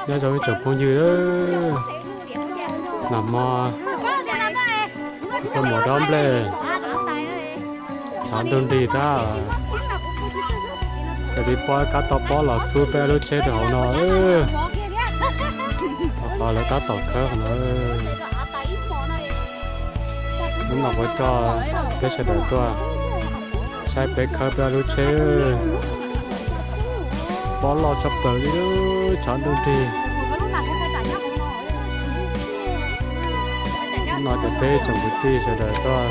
Nyob zoo ib tsoom phooj ywg, nag hmo tuaj mus dob nplej, tshav ntuj nrig tag, ces li pob kab toj pob los txhub peb lub tsheb rau hauv no. Qhov lawv tab tom khawb hauv no. Hnub no kuv coj peb sawv daws tuaj saib peb khawb peb lub tsheb. Pob loj tshaj plaws li, tshav ntuj nrig. No ces peb tsoom kwv tij sawv daws tuaj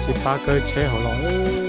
sib pab khawb tsheb hauv los.